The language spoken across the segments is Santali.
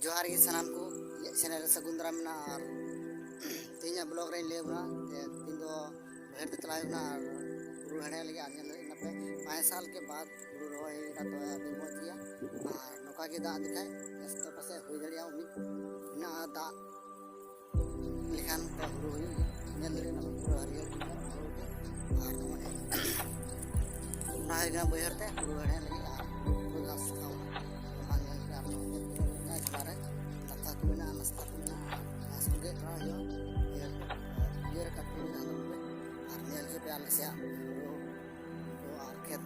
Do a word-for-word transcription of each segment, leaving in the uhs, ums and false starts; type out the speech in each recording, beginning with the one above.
ᱡᱚᱦᱟᱨ ᱜᱮ ᱥᱟᱱᱟᱢ ᱠᱚ, ᱤᱧᱟᱹᱜ ᱪᱮᱱᱮᱞ ᱨᱮ ᱥᱟᱹᱜᱩᱱ ᱫᱟᱨᱟᱢ ᱢᱮᱱᱟᱜᱼᱟ᱾ ᱟᱨ ᱛᱮᱦᱮᱧᱟᱜ ᱵᱞᱚᱜ ᱨᱮᱧ ᱞᱟᱹᱭ ᱟᱵᱚᱱᱟ ᱡᱮ ᱛᱮᱦᱮᱧ ᱫᱚ ᱵᱟᱹᱭᱦᱟᱹᱲ ᱛᱮ ᱪᱟᱞᱟᱣ ᱦᱩᱭᱩᱜ ᱠᱟᱱᱟ ᱟᱨ ᱦᱩᱲᱩ ᱦᱮᱲᱦᱮᱫ ᱞᱟᱹᱜᱤᱫ᱾ ᱟᱨ ᱧᱮᱞ ᱫᱟᱲᱮᱭᱟᱜ ᱠᱟᱱᱟ ᱯᱮ, ᱯᱟᱸᱪ ᱥᱟᱞ ᱠᱮ ᱵᱟᱫ ᱦᱩᱲᱩ ᱨᱚᱦᱚᱭ ᱦᱩᱭᱩᱜ ᱠᱟᱱᱟ, ᱛᱚ ᱟᱹᱰᱤ ᱢᱚᱡᱽ ᱜᱮᱭᱟ᱾ ᱟᱨ ᱱᱚᱝᱠᱟ ᱜᱮ ᱫᱟᱜ ᱞᱮᱠᱷᱟᱡ ᱱᱮᱥ ᱫᱚ ᱯᱟᱥᱮᱡ ᱦᱩᱭ ᱫᱟᱲᱮᱭᱟᱜᱼᱟ, ᱩᱢᱤᱫ ᱢᱮᱱᱟᱜᱼᱟ ᱫᱟᱜ ᱞᱮᱠᱷᱟᱱ ᱛᱚ ᱦᱩᱲᱩ ᱦᱩᱭᱩᱜ ᱜᱮᱭᱟ᱾ ᱧᱮᱞ ᱫᱟᱲᱮᱭᱟᱜ ᱠᱟᱱᱟ ᱯᱩᱨᱟᱹ ᱦᱟᱹᱨᱭᱟᱹᱲ ᱜᱮ ᱧᱮᱞᱚᱜ ᱠᱟᱱᱟ ᱦᱩᱲᱩ ᱠᱚ᱾ ᱟᱨ ᱱᱚᱜᱼᱚᱭ ᱚᱱᱟ ᱦᱩᱭ ᱠᱟᱱᱟ ᱵᱟᱹᱭᱦᱟᱹᱲ ᱛᱮ ᱦᱩᱲᱩ ᱦᱮᱲᱦᱮᱫ ᱞᱟᱹᱜᱤᱫ᱾ ᱟᱨ ᱯᱩᱨᱟᱹ ᱜᱷᱟᱥ ᱥᱟᱠᱟᱢ ᱚᱱᱟ ᱧᱮᱞ ᱠᱟᱛᱮ ᱟᱨ ᱱᱚᱜᱼᱚᱭ ᱧᱮᱞ ᱠᱟᱛᱮ ᱚᱱᱟ ᱡᱟᱭᱜᱟ ᱨᱮ ᱫᱟᱠᱟ ᱠᱚ ᱢᱮᱱᱟᱜᱼᱟ, ᱱᱟᱥᱛᱟ ᱠᱚ ᱢᱮᱱᱟᱜᱼᱟ, ᱟᱨ ᱜᱷᱟᱥ ᱠᱚ ᱜᱮᱫ ᱵᱟᱲᱟ ᱦᱩᱭᱩᱜᱼᱟ᱾ ᱤᱭᱟᱹ ᱨᱮ ᱠᱟᱹᱴᱤᱡ ᱢᱮᱱᱟᱜᱼᱟ ᱦᱟᱸᱜ ᱵᱚᱞᱮ᱾ ᱟᱨ ᱧᱮᱞ ᱦᱚᱪᱚ ᱯᱮ ᱟᱞᱮ ᱥᱮᱭᱟᱜ ᱦᱩᱲᱩ ᱠᱚ ᱟᱨ ᱠᱷᱮᱛ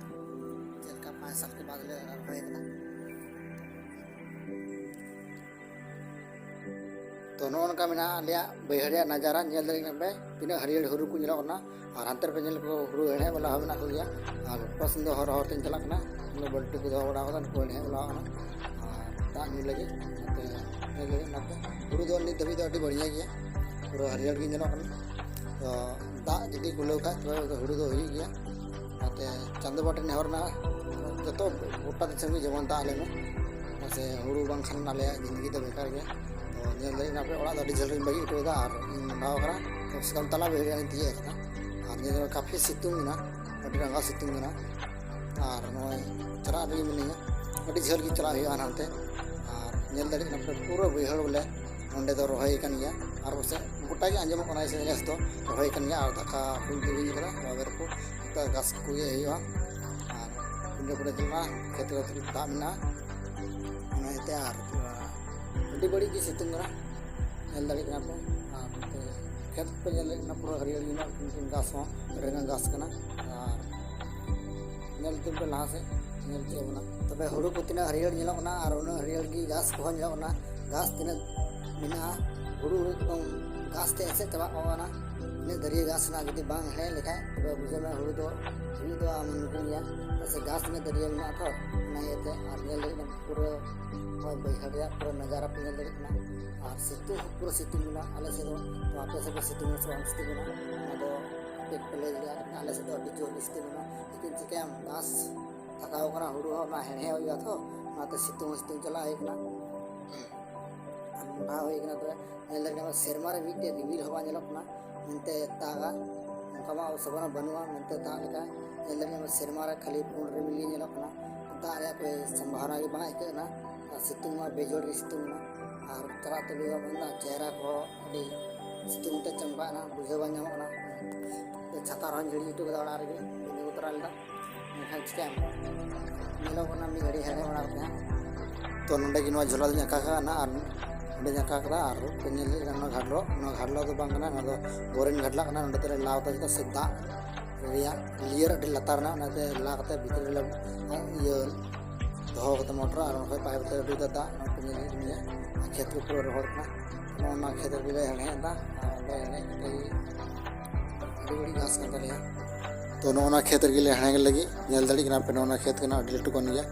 ᱪᱮᱫ ᱞᱮᱠᱟ ᱯᱟᱸᱪ ᱥᱟᱞ ᱠᱮ ᱵᱟᱫ ᱞᱮ ᱨᱚᱦᱚᱭ ᱠᱟᱫᱟ᱾ ᱛᱚ ᱱᱚᱜᱼᱚ ᱱᱚᱝᱠᱟ ᱢᱮᱱᱟᱜᱼᱟ ᱟᱞᱮᱭᱟᱜ ᱵᱟᱹᱭᱦᱟᱹᱲ ᱨᱮᱭᱟᱜ ᱱᱟᱡᱟᱨᱟ᱾ ᱧᱮᱞ ᱫᱟᱲᱮᱭᱟᱜ ᱠᱟᱱᱟ ᱯᱮ ᱛᱤᱱᱟᱹᱜ ᱦᱟᱹᱨᱭᱟᱹᱲ ᱦᱩᱲᱩ ᱠᱚ ᱧᱮᱞᱚᱜ ᱠᱟᱱᱟ᱾ ᱟᱨ ᱦᱟᱱᱛᱮ ᱨᱮᱯᱮ ᱧᱮᱞ ᱠᱚ ᱦᱩᱲᱩ ᱦᱮᱲᱦᱮᱫ ᱵᱟᱞᱟ ᱦᱚᱸ ᱢᱮᱱᱟᱜ ᱠᱚᱜᱮᱭᱟ᱾ ᱟᱨ ᱚᱠᱟ ᱥᱮᱱ ᱫᱚ ᱦᱚᱨ ᱦᱚᱨ ᱛᱮᱧ ᱪᱟᱞᱟᱜ ᱠᱟᱱᱟ, ᱩᱱᱠᱩ ᱵᱟᱹᱞᱴᱤ ᱠᱚ ᱫᱚᱦᱚ ᱵᱟᱲᱟ ᱠᱟᱫᱟ, ᱩᱱᱠᱩ ᱦᱮᱲᱦᱮᱫ ᱵᱟᱞᱟ ᱠᱟᱱᱟ᱾ ᱟᱨ ᱫᱟᱜ ᱧᱩ ᱞᱟᱹᱜᱤᱫ ᱱᱚᱛᱮ ᱧᱮᱞ ᱫᱟᱲᱮᱭᱟᱜ ᱠᱟᱱᱟ ᱯᱮ᱾ ᱦᱩᱲᱩ ᱫᱚ ᱱᱤᱛ ᱫᱷᱟᱹᱵᱤᱡ ᱫᱚ ᱟᱹᱰᱤ ᱵᱟᱹᱲᱤᱭᱟᱹ ᱜᱮᱭᱟ, ᱯᱩᱨᱟᱹ ᱦᱟᱹᱨᱭᱟᱹᱲ ᱜᱮ ᱧᱮᱞᱚᱜ ᱠᱟᱱᱟ᱾ ᱛᱚ ᱫᱟᱜ ᱡᱩᱫᱤ ᱠᱩᱞᱟᱹᱣ ᱠᱷᱟᱡ ᱛᱚᱵᱮ ᱦᱩᱲᱩ ᱫᱚ ᱦᱩᱭᱩᱜ ᱜᱮᱭᱟ᱾ ᱚᱱᱟᱛᱮ ᱪᱟᱸᱫᱚ ᱵᱟᱵᱟ ᱴᱷᱮᱱ ᱱᱮᱦᱚᱨ ᱢᱮᱱᱟᱜᱼᱟ, ᱡᱚᱛᱚ ᱜᱚᱴᱟ ᱫᱤᱥᱚᱢ ᱜᱮ ᱡᱮᱢᱚᱱ ᱫᱟᱜ ᱟᱞᱮ ᱢᱮ, ᱢᱟᱥᱮ ᱦᱩᱲᱩ ᱵᱟᱝᱠᱷᱟᱱ ᱟᱞᱮᱭᱟᱜ ᱡᱤᱱᱫᱮᱜᱤ ᱫᱚ ᱵᱮᱠᱟᱨ ᱜᱮᱭᱟ᱾ ᱛᱚ ᱧᱮᱞ ᱫᱟᱲᱮᱭᱟᱜ ᱠᱟᱱᱟ ᱯᱮ ᱚᱲᱟᱜ ᱫᱚ ᱟᱹᱰᱤ ᱡᱷᱟᱹᱞ ᱨᱮᱧ ᱵᱟᱹᱜᱤ ᱦᱚᱴᱚ ᱠᱟᱫᱟ ᱟᱨ ᱤᱧ ᱢᱚᱦᱰᱟ ᱟᱠᱟᱱᱟ᱾ ᱠᱚᱢ ᱥᱮ ᱠᱚᱢ ᱛᱟᱞᱟ ᱵᱟᱹᱭᱦᱟᱹᱲ ᱜᱟᱱᱤᱧ ᱛᱤᱭᱟᱹᱜ ᱟᱠᱟᱫᱟ᱾ ᱟᱨ ᱧᱮᱞ ᱫᱟᱲᱮᱭᱟᱜ ᱠᱟᱱᱟ ᱠᱟᱯᱷᱤ ᱥᱤᱛᱩᱝ ᱢᱮᱱᱟᱜᱼᱟ, ᱟᱹᱰᱤ ᱨᱟᱸᱜᱟᱣ ᱥᱤᱛᱩᱝ ᱠᱟᱱᱟ᱾ ᱟᱨ ᱱᱚᱜᱼᱚᱭ ᱪᱟᱞᱟᱜ ᱨᱮᱜᱮ ᱢᱤᱱᱟᱹᱧᱟ, ᱟᱹᱰᱤ ᱡᱷᱟᱹᱞ ᱜᱮ ᱪᱟᱞᱟᱜ ᱦᱩᱭᱩᱜᱼᱟ ᱦᱟᱱᱛᱮ᱾ ᱟᱨ ᱧᱮᱞ ᱫᱟᱲᱮᱭᱟᱜ ᱠᱟᱱᱟ ᱯᱮ ᱯᱩᱨᱟᱹ ᱵᱟᱹᱭᱦᱟᱹᱲ ᱵᱚᱞᱮ ᱱᱚᱸᱰᱮ ᱫᱚ ᱨᱚᱦᱚᱭ ᱠᱟᱱ ᱜᱮᱭᱟ᱾ ᱟᱨ ᱯᱟᱥᱮᱡ ᱜᱚᱴᱟ ᱜᱮ ᱟᱸᱡᱚᱢᱚᱜ ᱠᱟᱱᱟ ᱡᱮ ᱱᱮᱥ ᱫᱚ ᱨᱚᱦᱚᱭ ᱠᱟᱱ ᱜᱮᱭᱟ᱾ ᱟᱨ ᱫᱟᱠᱟ ᱠᱚᱧ ᱫᱩᱞ ᱠᱟᱫᱟ, ᱵᱟᱵᱮᱨ ᱠᱚ ᱱᱮᱛᱟᱨ ᱜᱷᱟᱥ ᱠᱚᱜᱮ ᱦᱩᱭᱩᱜᱼᱟ᱾ ᱟᱨ ᱯᱤᱸᱰᱟᱹ ᱯᱤᱸᱰᱟᱹ ᱛᱮ ᱢᱟ ᱠᱷᱮᱛ ᱨᱮ ᱫᱟᱜ ᱢᱮᱱᱟᱜᱼᱟ, ᱚᱱᱟ ᱤᱭᱟᱹᱛᱮ ᱟᱨ ᱟᱹᱰᱤ ᱵᱟᱹᱲᱤᱡ ᱜᱮ ᱥᱤᱛᱩᱝ ᱠᱟᱱᱟ, ᱧᱮᱞ ᱫᱟᱲᱮᱭᱟᱜ ᱠᱟᱱᱟ ᱯᱮ᱾ ᱟᱨ ᱱᱚᱛᱮ ᱠᱷᱮᱛ ᱯᱮ ᱧᱮᱞ ᱫᱟᱲᱮᱭᱟᱜ ᱠᱟᱱᱟ, ᱯᱩᱨᱟᱹ ᱦᱟᱹᱨᱭᱟᱹᱲ ᱜᱮ ᱢᱮᱱᱟᱜᱼᱟ, ᱠᱤᱱᱛᱩ ᱜᱷᱟᱥ ᱦᱚᱸ ᱟᱹᱰᱤ ᱜᱟᱱ ᱜᱷᱟᱥ ᱠᱟᱱᱟ᱾ ᱟᱨ ᱧᱮᱞ ᱤᱫᱤ ᱯᱮ ᱞᱟᱦᱟ ᱥᱮᱫ, ᱧᱮᱞ ᱦᱚᱪᱚ ᱵᱚᱱᱟ᱾ ᱛᱚᱵᱮ ᱦᱩᱲᱩ ᱠᱚ ᱛᱤᱱᱟᱹᱜ ᱦᱟᱹᱨᱭᱟᱹᱲ ᱧᱮᱞᱚᱜ ᱠᱟᱱᱟ ᱟᱨ ᱩᱱᱟᱹᱜ ᱦᱟᱹᱨᱭᱟᱹᱲ ᱜᱮ ᱜᱷᱟᱥ ᱠᱚᱦᱚᱸ ᱧᱮᱞᱚᱜ ᱠᱟᱱᱟ, ᱜᱷᱟᱥ ᱛᱤᱱᱟᱹᱜ ᱢᱮᱱᱟᱜᱼᱟ, ᱦᱩᱲᱩ ᱮᱠᱫᱚᱢ ᱜᱷᱟᱥ ᱛᱮ ᱮᱥᱮᱫ ᱪᱟᱵᱟᱜ ᱠᱟᱱᱟ᱾ ᱤᱱᱟᱹᱜ ᱫᱟᱹᱨᱭᱟᱹ ᱜᱷᱟᱥ ᱨᱮᱱᱟᱜ ᱡᱩᱫᱤ ᱵᱟᱝ ᱦᱮᱲᱦᱮᱫ ᱞᱮᱠᱷᱟᱡ ᱛᱚᱵᱮ ᱵᱩᱡᱷᱟᱹᱣ ᱢᱮ ᱦᱩᱲᱩ ᱫᱚ ᱦᱩᱭᱩᱜ ᱫᱚ ᱟᱢ ᱢᱩᱥᱠᱤᱞ ᱜᱮᱭᱟ, ᱪᱮᱫᱟᱜ ᱥᱮ ᱜᱷᱟᱥ ᱛᱤᱱᱟᱹᱜ ᱫᱟᱹᱨᱭᱟᱹ ᱢᱮᱱᱟᱜᱼᱟ ᱛᱚ, ᱚᱱᱟ ᱤᱭᱟᱹᱛᱮ᱾ ᱟᱨ ᱧᱮᱞ ᱫᱟᱲᱮᱭᱟᱜ ᱠᱟᱱᱟ ᱯᱩᱨᱟᱹ ᱱᱚᱜᱼᱚᱭ ᱵᱟᱹᱭᱦᱟᱹᱲ ᱨᱮᱭᱟᱜ ᱯᱩᱨᱟᱹ ᱱᱟᱡᱟᱨᱟ ᱯᱮ ᱧᱮᱞ ᱫᱟᱲᱮᱭᱟᱜ ᱠᱟᱱᱟ᱾ ᱟᱨ ᱥᱤᱛᱩᱝ ᱦᱚᱸ ᱯᱩᱨᱟᱹ ᱥᱤᱛᱩᱝ ᱢᱮᱱᱟᱜᱼᱟ ᱟᱞᱮ ᱥᱮᱫ ᱫᱚ᱾ ᱛᱚ ᱟᱯᱮ ᱥᱮᱫ ᱫᱚ ᱥᱤᱛᱩᱝ ᱥᱮ ᱵᱟᱝ ᱥᱤᱛᱩᱝ ᱠᱟᱱᱟ, ᱚᱱᱟ ᱫᱚ ᱟᱯᱮ ᱯᱮ ᱞᱟᱹᱭ ᱫᱟᱲᱮᱭᱟᱜᱼᱟ᱾ ᱟᱞᱮ ᱥᱮᱫ ᱫᱚ ᱟᱹᱰᱤ ᱡᱳᱨ ᱜᱮ ᱥᱤᱛᱩᱝ ᱠᱟᱱᱟ, ᱞᱮᱠᱤᱱ ᱪᱤᱠᱟᱹᱭᱟᱢ, ᱜᱷᱟᱥ ᱛᱷᱟᱠᱟᱣ ᱠᱟᱱᱟ, ᱦᱩᱲᱩ ᱦᱚᱸ ᱚᱱᱟ ᱦᱮᱲᱦᱮᱫ ᱦᱩᱭᱩᱜᱼᱟ ᱛᱚ, ᱚᱱᱟᱛᱮ ᱥᱤᱛᱩᱝ ᱦᱚᱸ ᱥᱤᱛᱩᱝ ᱪᱟᱞᱟᱜ ᱦᱩᱭᱩᱜ ᱠᱟᱱᱟ᱾ ᱢᱚᱴᱟ ᱦᱩᱭ ᱠᱟᱱᱟ᱾ ᱛᱚᱵᱮ ᱧᱮᱞ ᱫᱟᱲᱮᱭᱟᱜ ᱠᱟᱱᱟ ᱥᱮᱨᱢᱟ ᱨᱮ ᱢᱤᱫᱴᱮᱡ ᱨᱤᱢᱤᱞ ᱦᱚᱸ ᱵᱟᱝ ᱧᱮᱞᱚᱜ ᱠᱟᱱᱟ, ᱢᱮᱱᱛᱮ ᱫᱟᱜᱟ ᱚᱱᱠᱟ ᱢᱟ ᱥᱚᱵᱷᱚᱵᱚᱱᱟ ᱵᱟᱹᱱᱩᱜᱼᱟ᱾ ᱢᱮᱱᱛᱮ ᱫᱟᱜ ᱞᱮᱠᱟ ᱧᱮᱞ ᱫᱟᱲᱮᱭᱟᱜ ᱠᱟᱱᱟ ᱥᱮᱨᱢᱟ ᱨᱮ ᱠᱷᱟᱹᱞᱤ ᱯᱩᱸᱰ ᱨᱤᱢᱤᱞ ᱜᱮ ᱧᱮᱞᱚᱜ ᱠᱟᱱᱟ, ᱫᱟᱜ ᱨᱮᱭᱟᱜ ᱠᱳᱭ ᱥᱚᱢᱵᱷᱟᱵᱚᱱᱟ ᱜᱮ ᱵᱟᱝ ᱟᱹᱭᱠᱟᱹᱜ ᱠᱟᱱᱟ᱾ ᱟᱨ ᱥᱤᱛᱩᱝ ᱢᱟ ᱵᱮᱡᱳᱲ ᱜᱮ ᱥᱤᱛᱩᱝ ᱠᱟᱱᱟ, ᱟᱨ ᱪᱟᱞᱟᱜ ᱛᱩᱞᱩᱡ ᱦᱚᱸ ᱢᱮᱱᱫᱟ ᱪᱮᱦᱨᱟ ᱠᱚᱦᱚᱸ ᱟᱹᱰᱤ ᱥᱤᱛᱩᱝ ᱛᱮ ᱪᱟᱢᱠᱟᱜ ᱠᱟᱱᱟ, ᱵᱩᱡᱷᱟᱹᱣ ᱵᱟᱝ ᱧᱟᱢᱚᱜ ᱠᱟᱱᱟ᱾ ᱪᱷᱟᱛᱟ ᱨᱮᱦᱚᱸᱧ ᱦᱤᱲᱤᱧ ᱦᱚᱴᱚ ᱠᱟᱫᱟ ᱚᱲᱟᱜ ᱨᱮᱜᱮ, ᱵᱟᱹᱧ ᱟᱹᱜᱩ ᱛᱚᱨᱟ ᱞᱮᱫᱟ᱾ ᱢᱮᱱᱠᱷᱟᱱ ᱪᱤᱠᱟᱹᱭᱟᱢ, ᱧᱮᱞᱚᱜ ᱠᱟᱱᱟ ᱢᱤᱫ ᱜᱷᱟᱹᱲᱤ ᱦᱮᱲᱮ ᱚᱲᱟᱜ ᱨᱮ ᱦᱟᱸᱜ᱾ ᱛᱚ ᱱᱚᱸᱰᱮ ᱜᱮ ᱱᱚᱣᱟ ᱡᱷᱚᱞᱟ ᱫᱚᱧ ᱟᱸᱠᱟ ᱠᱟᱜᱼᱟ ᱟᱨ ᱚᱸᱰᱮᱧ ᱟᱸᱠᱟ ᱠᱟᱫᱟ᱾ ᱟᱨ ᱯᱮ ᱧᱮᱞ ᱫᱟᱲᱮᱭᱟᱜ ᱠᱟᱱᱟ ᱱᱚᱣᱟ ᱜᱷᱟᱰᱞᱚᱜ, ᱱᱚᱣᱟ ᱜᱷᱟᱰᱞᱚᱜ ᱫᱚ ᱵᱟᱝ ᱠᱟᱱᱟ, ᱱᱚᱣᱟ ᱫᱚ ᱵᱳᱨᱤᱱ ᱜᱷᱟᱰᱞᱟᱜ ᱠᱟᱱᱟ᱾ ᱱᱚᱸᱰᱮ ᱛᱮᱞᱮ ᱞᱟᱣ ᱠᱟᱜᱼᱟ, ᱪᱮᱫᱟᱜ ᱥᱮ ᱫᱟᱜ ᱨᱮᱭᱟᱜ ᱞᱤᱭᱟᱨ ᱟᱹᱰᱤ ᱞᱟᱛᱟᱨ ᱨᱮᱱᱟᱜ, ᱚᱱᱟᱛᱮ ᱞᱟ ᱠᱟᱛᱮ ᱵᱷᱤᱛᱨᱤ ᱨᱮᱞᱮ ᱤᱭᱟᱹ ᱫᱚᱦᱚ ᱠᱟᱛᱮ ᱢᱚᱴᱚᱨ, ᱟᱨ ᱚᱱᱟ ᱠᱷᱚᱡ ᱯᱟᱭᱤᱯ ᱛᱮ ᱩᱰᱩᱠ ᱫᱟ ᱫᱟᱜ᱾ ᱱᱚᱣᱟ ᱯᱮ ᱧᱮᱞ ᱧᱟᱢᱮᱫ ᱠᱟᱱ ᱜᱮᱭᱟ, ᱟᱨ ᱠᱷᱮᱛ ᱠᱚ ᱯᱩᱨᱟᱹ ᱨᱚᱦᱚᱲ ᱠᱟᱱᱟ᱾ ᱱᱚᱜᱼᱚ ᱱᱚᱣᱟ ᱠᱷᱮᱛ ᱨᱮᱜᱮ ᱞᱮ ᱦᱮᱲᱦᱮᱫ ᱫᱟ, ᱟᱨ ᱚᱸᱰᱮ ᱦᱮᱲᱦᱮᱫ ᱠᱟᱛᱮ ᱜᱮ ᱟᱹᱰᱤ ᱵᱟᱹᱲᱤᱡ ᱜᱷᱟᱥ ᱠᱟᱱ ᱛᱟᱞᱮᱭᱟ᱾ ᱛᱚ ᱱᱚᱜᱼᱚ ᱱᱚᱣᱟ ᱠᱷᱮᱛ ᱨᱮᱜᱮ ᱞᱮ ᱦᱮᱲᱦᱮᱫ ᱞᱟᱹᱜᱤᱫ᱾ ᱧᱮᱞ ᱫᱟᱲᱮᱭᱟᱜ ᱠᱟᱱᱟ ᱯᱮ, ᱱᱚᱜᱼᱚ ᱱᱚᱣᱟ ᱠᱷᱮᱛ ᱠᱟᱱᱟ, ᱟᱹᱰᱤ ᱞᱟᱹᱴᱩ ᱠᱟᱱ ᱜᱮᱭᱟ᱾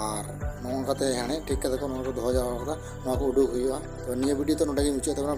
ᱟᱨ ᱱᱚᱜᱼᱚ ᱱᱚᱝᱠᱟᱛᱮ ᱦᱮᱲᱦᱮᱫ ᱴᱷᱤᱠ ᱠᱟᱛᱮ ᱠᱚ ᱱᱚᱣᱟ ᱠᱚ ᱫᱚᱦᱚ ᱡᱟᱣᱨᱟ ᱠᱟᱫᱟ, ᱱᱚᱣᱟ ᱠᱚ ᱩᱰᱩᱠ ᱦᱩᱭᱩᱜᱼᱟ᱾ ᱛᱚ ᱱᱤᱭᱟᱹ ᱵᱷᱤᱰᱤᱭᱳ ᱫᱚ ᱱᱚᱸᱰᱮ ᱜᱮ ᱢᱩᱪᱟᱹᱫ ᱛᱟᱵᱚᱱᱟ᱾